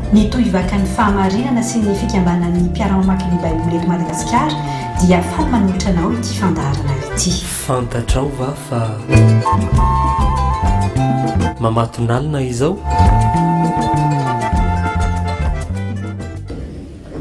Ny Tohivakan'ny Fahamarinana sy ny Fikambanan'ny Mpiara-mamaky ny Baiboly eto Madagasikara dia faly manolotra anao ity fandaharana ity. Fantatrao va fa mamatonalina izao?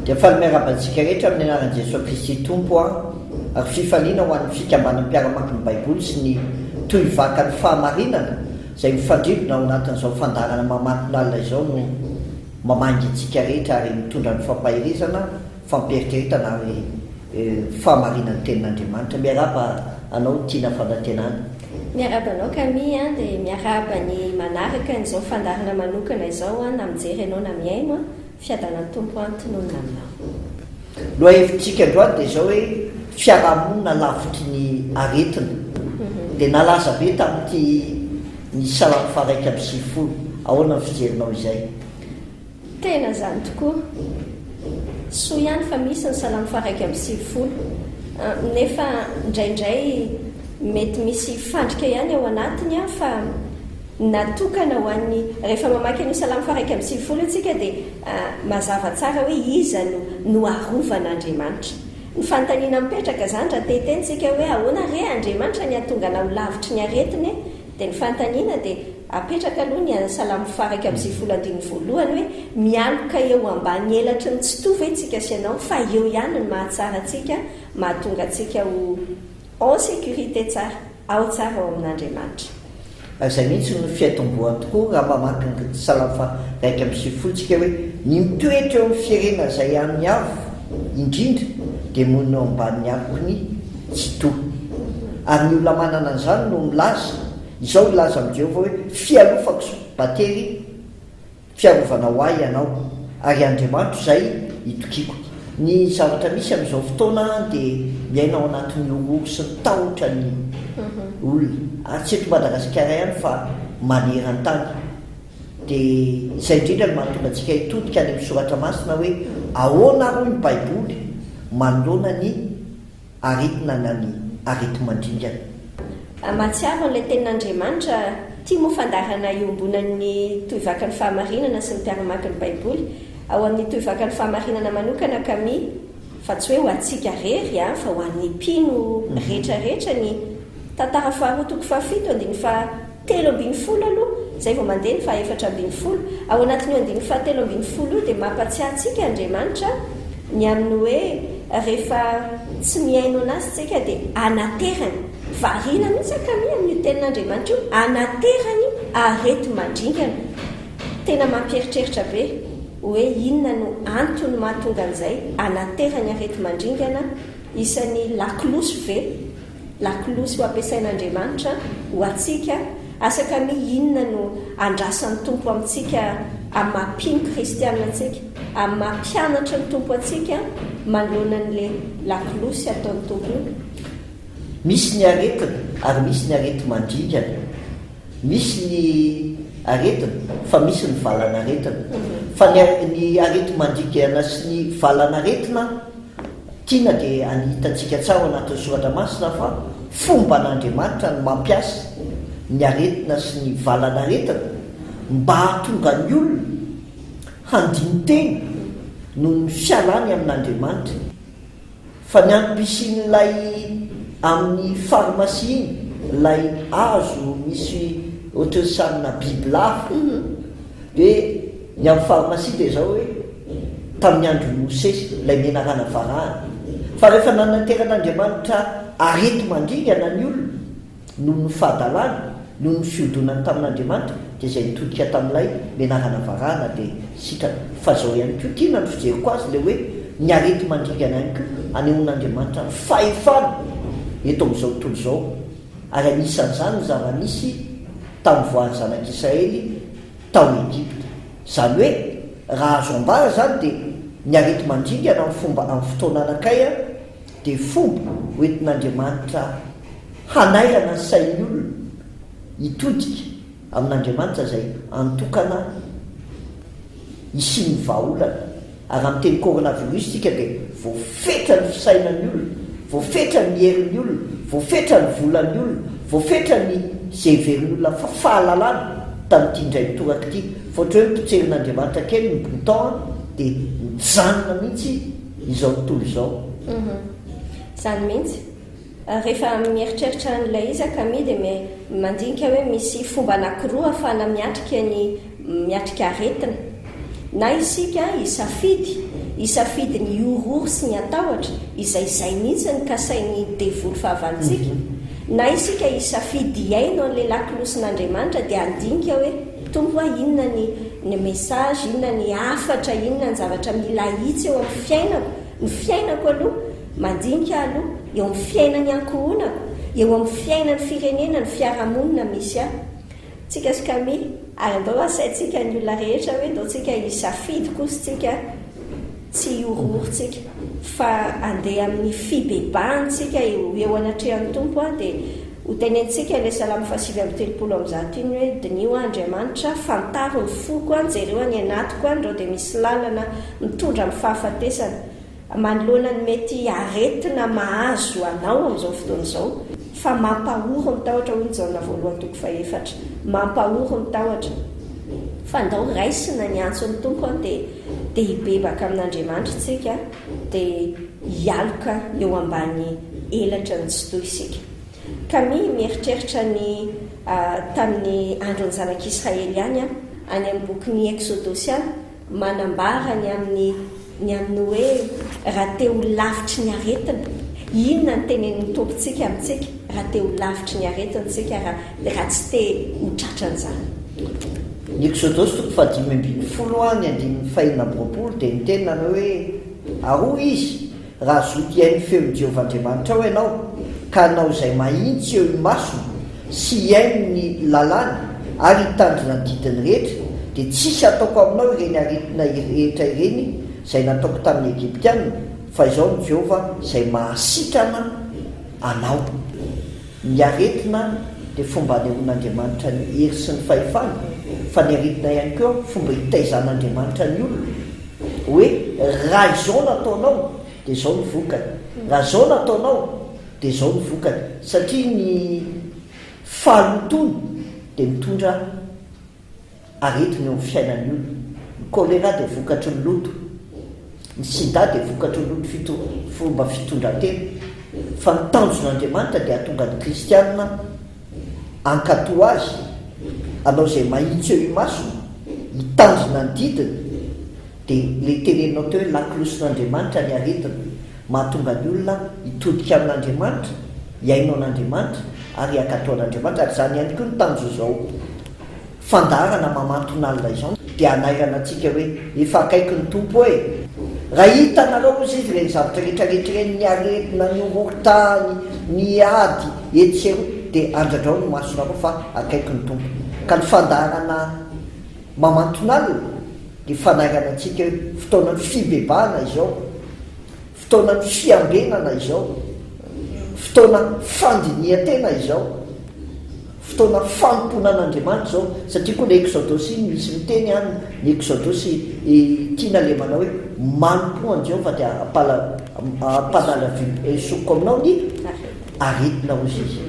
Dia faly miarahaba antsika rehetra amin'ny anaran'i Jesoa Kristy Tompo aho, ary fifaliana ho an'ny Fikambanan'ny Mpiara-mamaky ny Baiboly sy ny Tohivakan'ny Fahamarinana Izay mifandrimbona ao anatin'izao fandaharana mamatonalina izao no mamangy antsika rehetra ary mitondra ny fampaherezana, fampieritreretana ary fahamarinan'ny Tenin'Andriamanitra. Miarahaba anao Tiana Fanantenana. Miarahaba anao Camille an, dia miarahaba ny manaraka an'izao fandaharana manokana izao an, na mijery ianao na mihaino an, fiadanan'ny Tompo an, tononina aminao. Lohahevitsika androany dia izao hoe fiarahamonina lavitry ny aretina. Dia nalaza be tamin'ity ny salamo faha 91. Ahoana ny fijerinao izay? Tena izany tokoa. Soa ihany fa misy ny salamo faha 91. Nefa indraindray mety misy fandrika ihany ao anatiny fa natokana ho an'ny, rehefa mamaky an'io salamo faha 91 io tsika dia Mazava tsara hoe iza no no arovan'Andriamanitra. Ny fanontaniana mipetraka izany raha te hiteny isika hoe ahoana re Andriamanitra ny hahatonga anao ho lavitry ny aretina e? Dia ny fanontaniana dia apetraka aloha ny Salamo faha 91 andininy voalohany hoe mialoka eo ambany elatry ny Tsitoha ve tsika sy ianao fa eo ihany ny mahatsara antsika mahatonga antsika ho En sécurité tsara, ao tsara ao amin'Andriamanitra. Ary izay mihitsy no fiatombohany tokoa raha mamaky ny Salamo faha 91 tsika hoe, Ny mitoetra eo amin'ny fierena izay amin'ny avo indrindra dia monina eo ambanin'ny aloky ny Tsitoha. Ary ny olona manana an'izany no milaza, izao hilaza amin'i Jehovah hoe, Fialofako sy batery Fiarovana ho ahy Ianao, ary Andriamanitro izay itokiako. Ny zavatra misy amin'izao fotoana dia miaina ao anatin'ny horohoro sy ny tahotra ny olona, ary tsy eto Madagasikara ihany fa maneran-tany. Dia izay indrindra no mahatonga antsika hitodika any amin'ny Soratra Masina hoe ahoana ary hoy ny Baiboly manoloana ny aretina na ny areti-mandringana. Mahatsiaro an'ilay tenin'Andriamanitra, ity moa fandaharana iombonan'ny Tohivakan'ny Fahamarinana sy ny Mpiara-mamaky ny Baiboly. Ao amin'ny Tohivakan'ny Fahamarinana manokana Camille, fa tsy hoe ho antsika rery an, fa ho an'ny mpino rehetra rehetra ny Tantara faharoa toko fahafito andininy faha 13 aloha, izay vao mandeha ny faha 14. Ao anatin'io andininy faha 13 io dia mampatsiahy antsika Andriamanitra ny amin'ny hoe rehefa tsy mihaino an'Azy tsika dia anaterany, variana mihitsy aho kami amin'io tenin'Andriamanitra io, anaterany areti-mandringana. Tena mampieritreritra be hoe inona no antony mahatonga an'izay, anaterany areti-mandringana, isan'ny lakolosy ve? Lakolosy ho ampiasain'Andriamanitra ho antsika, asa kami inona no andrasan'ny Tompo amintsika amin'ny maha mpino kristiana antsika, amin'ny maha mpianatry ny Tompo antsika manoloana an'le lakolosy ataon'ny Tompo io. Misy ny aretina ary misy ny areti-mandringana. Misy ny aretina fa misy ny valan'aretina. Fa ny ny areti-mandringana sy ny valan'aretina Tiana dia any hitantsika tsara ao anatin'ny Soratra Masina fa fomban'Andriamanitra ny mampiasa ny aretina sy ny valan'aretina mba hahatonga ny olona handini-tena noho ny fialany amin'Andriamanitra. Fa ny antom-pisian'ilay amin'ny pharmacie iny, ilay hazo misy ohatran'ny sarina bibilava, dia ny amin'ny pharmacie dia izao hoe, tamin'ny andron'i Mosesy, ilay menarana varahana. Fa rehefa nanateran'Andriamanitra areti-mandringana ny olona, noho ny fahadalany, noho ny fiodonany tamin'Andriamanitra, dia izay nitodika tamin'ilay menarana varahana dia sitrana. Fa izao ihany koa, tiana ny fijeriko azy, ilay hoe ny areti-mandringana ihany koa, anehoan'Andriamanitra ny fahefany eto amin'izao tontolo izao, ary anisan'izany ny zava-nisy tamin'ny voahan'ny zanak'Israely tao Egypta. Izany hoe, raha azo ambara izany dia ny areti-mandringana amin'ny fomba amin'ny fotoana anakay dia fomba hoentin'Andriamanitra hanairana ny sain'ny olona hitodika amin'Andriamanitra izay antokana hisian'ny vahaolana. Ary raha miteny coronavirus isika dia voafetra ny fisainan'ny olona, voafetra ny herin'ny olona, voafetra ny volan'ny olona, voafetra ny izay heverin'ny olona fa fahalalana. tamin'ity indray mitoraka ity. Fa ohatra hoe nopotserin'Andriamanitra kely ny bouton dia mijanona mihitsy izao tontolo izao. Izany mihitsy. Rehefa mieritreritra an'ilay izy aho Camille dia mandinika hoe misy fomba anankiroa ahafahana miatrika ny miatrika aretina. Na isika hisafidy, hisafidy ny hihorohoro sy ny hatahotra, izay izay mihitsy no kasain'ny devoly fahavalontsika, na isika hisafidy hihaino an'ilay lakolosin'Andriamanitra dia handinika hoe, Tompo a, inona ny ny message, inona ny hafatra, inona ny zavatra mila ahitsy eo amin'ny fiainako, ny fiainako aloha, Mandinika aloha, eo amin'ny fiainan'ny ankohonako, eo amin'ny fiainan'ny firenena, ny fiarahamonina misy ahy. Tsika sy Camille, ary andao asaintsika ny olona rehetra hoe ndao tsika hisafidy kosa tsika tsy hihorohoro tsika fa andeha amin'ny fibebahana tsika eo eo anatrehan'ny Tompo an dia ho tenenitsika ilay salamo faha 139 iny hoe diniho aho Andriamanitra, fantaro ny foko an, jereo any anatiko an, ndrao dia misy lalana mitondra amin'ny fahafatesana. Manoloana ny mety aretina mahazo anao amin'izao fotoana izao, fa mampahory ny tahotra, hoy ny Jaona voalohany toko fahefatra. Mampahory ny tahotra. Fa ndao raisina ny antson'ny Tompo an, dia dia hibebaka amin'Andriamanitra isika, dia hialoka eo ambany elatra ny Tsitoha isika. Camille mieritreritra ny tamin'ny andron'ny zanak'Israely ihany aho, any amin'ny bokin'ny Eksodosy any, Manambara ny amin'ny ny amin'ny hoe raha te ho lavitry ny aretina. Inona no tenenin'ny Tompontsika amintsika raha te ho lavitry ny aretina isika, raha raha tsy te ho tratran'izany? Ny Eksodosy toko fahadimy ambin'ny folo ny andininy fahenina amby roapolo dia niteny nanao hoe, Ary hoy izy, Raha zoto hihaino ny feon'i Jehovah Andriamanitrao ianao, ka hanao izay mahitsy eo imasony, sy hihaino ny lalàny ary hitandrina ny didiny rehetra, dia tsy hisy hataoko aminao ireny aretina rehetra ireny izay nataoko tamin'ny Egyptiana, fa Izaho no Jehovah izay mahasitrana anao. Ny aretina dia fomba anehoan'Andriamanitra ny hery sy ny fahefany, fa ny aretina ihany koa fomba itaizan'Andriamanitra ny olona. Hoe raha izao no ataonao dia izao no vokany, raha izao no ataonao dia izao no vokany, satria ny fahalotoana dia mitondra aretina eo amin'ny fiainan'ny olona. Ny choléra dia vokatry ny loto, ny sida dia vokatry ny loto fito fomba fitondran-tena. Fa ny tanjon'Andriamanitra dia hahatonga ny kristiana hankatò Azy, hanao izay mahitsy eo imasony, hitandrina ny didiny, dia ilay teneninao teo hoe lakolosin'Andriamanitra ny aretina, mahatonga ny olona hitodika amin'Andriamanitra, hihaino an'Andriamanitra ary hankatò an'Andriamanitra, ary izany ihany koa no tanjon'izao Fandaharana mamantonalina izao dia hanairana antsika hoe efa akaiky ny Tompo e! Raha hitanareo ozy izy ireny zavatra rehetra rehetra ireny, ny aretina, ny horohorontany, ny ady etsy sy eroa dia andradrao ny masonareo fa akaiky ny Tompo. Ka ny fandaharana mamantonalina dia fanairana antsika hoe fotoanan'ny fibebahana izao. Fotoanan'ny fiambenana izao. Fotoana fandinihan-tena izao. Fotoana fanompoana an'Andriamanitra izao. Satria koa ilay Eksodosy iny misy miteny any, ny Eksodosy tiana ilay manao hoe manompoa an'i Jehovah dia ampanalaviko aminao ny aretina hozy izy.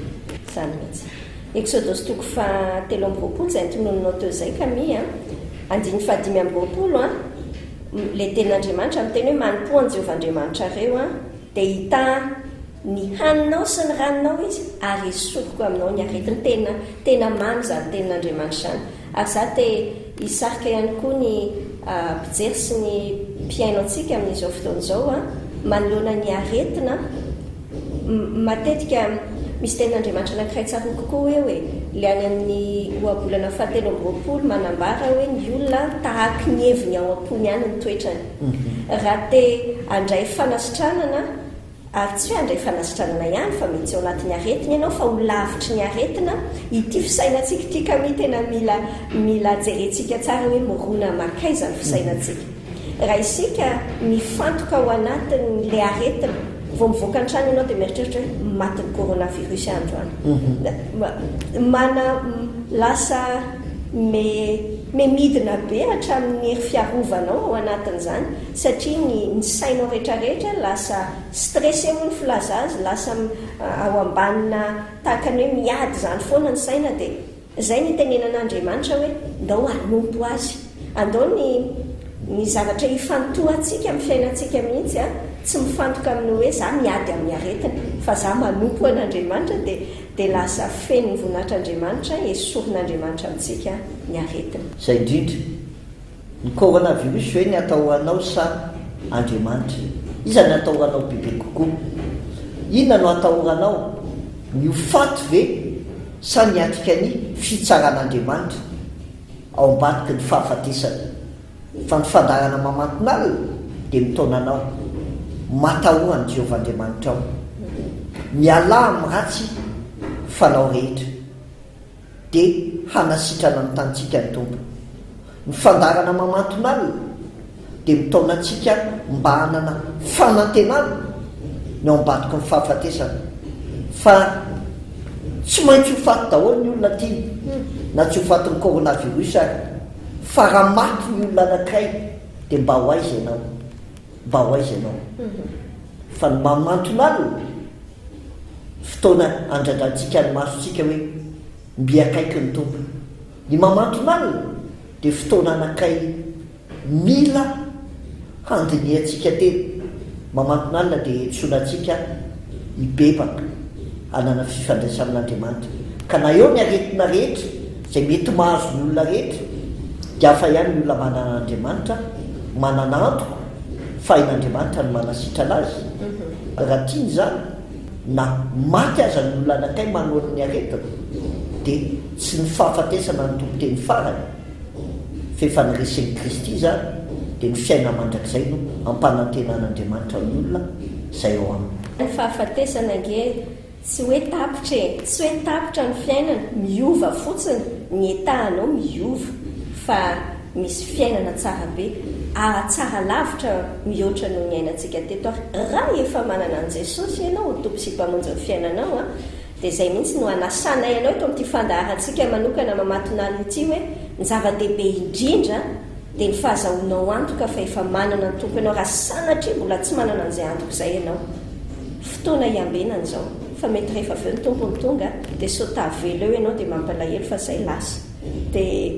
Izany mihitsy. Eksodosy toko faha 23 izay notononinao teo izay Camille a. Andininy faha 25 a. Ilay tenin'Andriamanitra miteny hoe manompoa an'i Jehovah Andriamanitrareo an, dia hitaha ny haninao sy ny ranonao Izy ary hesoriko aminao ny aretiny. Tena, tena mamy izany tenin'Andriamanitra izany. Ary izaho te hisarika ihany koa ny mpijery sy ny mpihaino antsika amin'izao fotoana izao an, manoloana ny aretina, Matetika misy tenin'Andriamanitra anankiray tsaroako koa eo e, ilay any amin'ny ohabolana fahatelo amby roapolo manambara hoe ny olona tahaky ny heviny ao am-pony ihany ny toetrany. Raha te handray fanasitranana, ary tsy hoe handray fanasitranana ihany fa mety tsy ao anatin'ny aretina ianao fa ho lavitry ny aretina, ity fisainantsika ity kami tena mila mila jerentsika tsara hoe mirona mankaiza ny fisainantsika. Raha isika mifantoka ao anatin'ilay aretina, vao mivoaka ny trano ianao dia mieritreritra hoe matin'ny coronavirus aho androany. Mana lasa me me midina be hatramin'ny hery fiarovanao ao anatin'izany satria ny ny sainao rehetrarehetra lasa stressé hoy ny filaza azy, lasa ao ambanina tahaka ny hoe miady izany foana ny saina dia. Izay no itenenan'Andriamanitra hoe ndao hanompo Azy. Andao ny ny zavatra ifantohantsika amin'ny fiainantsika mihitsy an, tsy mifantoka amin'ny hoe za miady amin'ny aretina fa za manompo an'Andriamanitra dia dia lasa feno ny voninahitr'Andriamanitra, esorin'Andriamanitra amintsika ny aretina. Izay indrindra. Ny coronavirus ve ny atahoranao sa Andriamanitra? Iza ny atahoranao bebe kokoa? Inona no atahoranao? Ny ho faty ve sa ny hiatrika ny fitsaran'Andriamanitra ao ambadiky ny fahafatesana? Fa ny fandaharana mamanton'alina dia mitaona anao, Matahora an'i Jehovah Andriamanitrao. Mialà amin'ny ratsy fanao rehetra. Dia hanasitrana ny tanintsika ny Tompo. Ny fandaharana mamanton'alina dia mitaona antsika mba hanana fanantenana ny ao ambadiky ny fahafatesana. Fa tsy maintsy ho faty daholo ny olona tiana, na tsy ho fatin'ny coronavirus ary. Fa raha maty ny olona anankiray dia mba ho aiza ianao? Mba ho aiza ianao? Fa ny mamanton'alina, fotoana andrandrantsika ny masontsika hoe mby akaiky ny Tompo. Ny mamanton'alina dia fotoana anankiray mila handinihantsika tena. Mamanton'alina dia iantsoana antsika hibebaka, hanana fifandraisana amin'Andriamanitra. Ka na eo ny aretina rehetra izay mety mahazo ny olona rehetra dia hafa ihany ny olona manana an'Andriamanitra, manana antoko fa hain'Andriamanitra ny manasitrana azy. Raha tiany izany, na maty aza ny olona anankiray manoloana ny aretina dia tsy ny fahafatesana no tompon-teny farany fa efa noresen'i Kristy izany dia ny fiainana mandrakizay no ampanantenan'Andriamanitra ny olona izay ao aminy. Ny fahafatesana ange tsy hoe tapitra e! Tsy hoe tapitra ny fiainana, miova fotsiny, ny état anao miova fa misy fiainana tsara be, tsara lavitra mihoatra noho ny niainantsika teto ary raha efa manana an'i Jesosy ianao ho Tompo sy Mpamonjy ny fiainanao an, dia izay mihitsy no anasanay anao eto amin'ity fandaharantsika manokana Mamatonalina ity hoe ny zava-dehibe indrindra dia ny fahazahoanao antoka fa efa manana ny Tompo ianao raha sanatria mbola tsy manana an'izay antoka izay ianao. Fotoana hiambenana izao fa mety rehefa avy eo ny Tompo no tonga dia sao tavela eo ianao dia mampalahelo fa izay lasa. Dia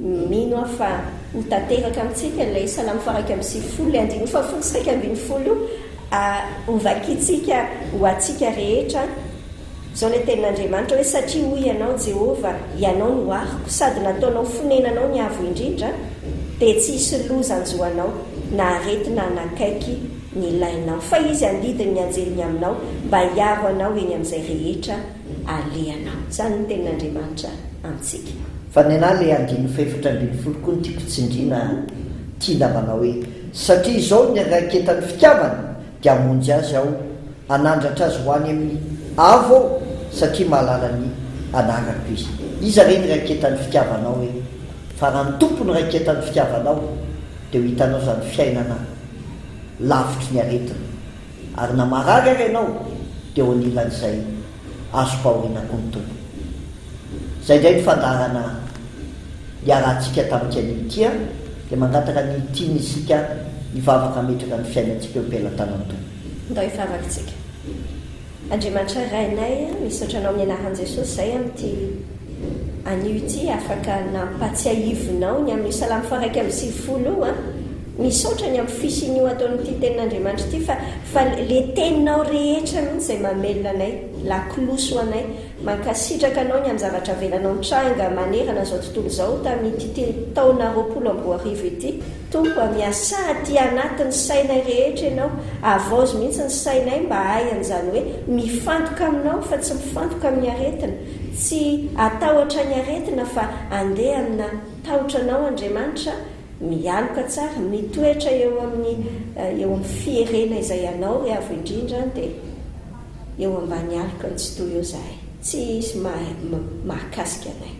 mino aho fa ho tanteraka amintsika ilay Salamo faha 91, ilay andininy fahafolo sy 11 io, hovakintsika ho antsika rehetra. Izao ilay tenin'Andriamanitra hoe, Satria hoy Ianao, Jehovah, Ianao no aroko, sady nataonao fonenanao ny Avo Indrindra, dia tsy hisy loza hanjo anao, na aretina hanakaiky ny lainao. Fa Izy handidy ny anjeliny aminao, mba hiaro anao eny amin'izay rehetra alehanao. Izany no tenin'Andriamanitra amintsika. Fa ny anah le andininy fahefatra ambinifolo koa no tiako tsindriana tiana manao hoe, Satria izao ny raiketan'ny fitiavana dia hamonjy azy aho, hanandratra azy ho any amin'ny avo aho, satria mahalala ny anarako izy. Iza re ny raiketan'ny fitiavanao e? Fa raha ny Tompo no raiketan'ny fitiavanao, dia ho hitanao izany fiainana lavitry ny aretina. Ary na marary ary ianao, dia eo anilan'izay azom-pahoriana koa ny Tompo. Izay indray ny fandaharana niarahantsika tamin'ity anio ity an, dia mangataka ny tiany isika hivavaka hametraka ny fiainantsika eo am-pelatanan'ny Tompo. Ndao hivavaka isika. Andriamanitra Rainay a, misaotra Anao amin'ny anaran'i Jesosy izay amin'ity anio ity afaka nampatsiahivinao ny amin'io Salamo faha 91 io an. Misaotra ny amin'ny fisian'io ato amin'ity tenin'Andriamanitra ity fa fa le teninao rehetra mihitsy izay mamelona anay, lakolosy ho anay. Mankasitraka anao ny amin'ny zavatra avelanao mitranga manerana izao tontolo izao tamin'ity taona 2020 ity. Tompo a, miasà aty anatin'ny sainay rehetra Ianao, havaozy mihitsy ny sainay mba hahay an'izany hoe mifantoka aminao fa tsy mifantoka amin'ny aretina, tsy hatahotra ny aretina fa handeha amina tahotra Anao Andriamanitra, mialoka tsara, mitoetra eo amin'ny eo amin'ny fierena izay Anao ry Avo Indrindra dia eo ambany aloka ny Tsitoha eo izahay, tsy hisy mahakasika anay.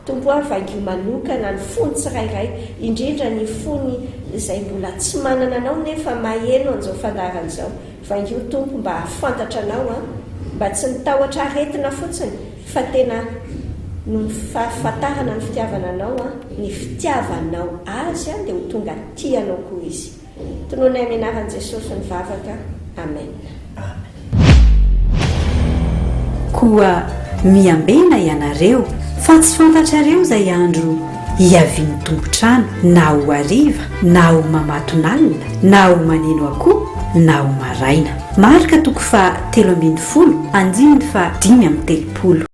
Tompo a, vangio manokana ny fony tsirairay, indrindra ny fony izay mbola tsy manana Anao nefa maheno an'izao fandaharana izao. Vangio Tompo mba hahafantatra Anao an, mba tsy ny tahotra aretina fotsiny fa tena noho ny fahafantarana ny fitiavana Anao an, ny fitiavanao azy an dia ho tonga tia Anao koa izy. Tononay amin'ny anaran'i Jesosy ny vavaka. Amen. Amen. Koa miambena ianareo, fa tsy fantatrareo izay andro hiavian'ny tompon-trano, na ho hariva, na ho mamatonalina, na ho maneno akoho, na ho maraina. Marka toko faha 13 andininy faha 35.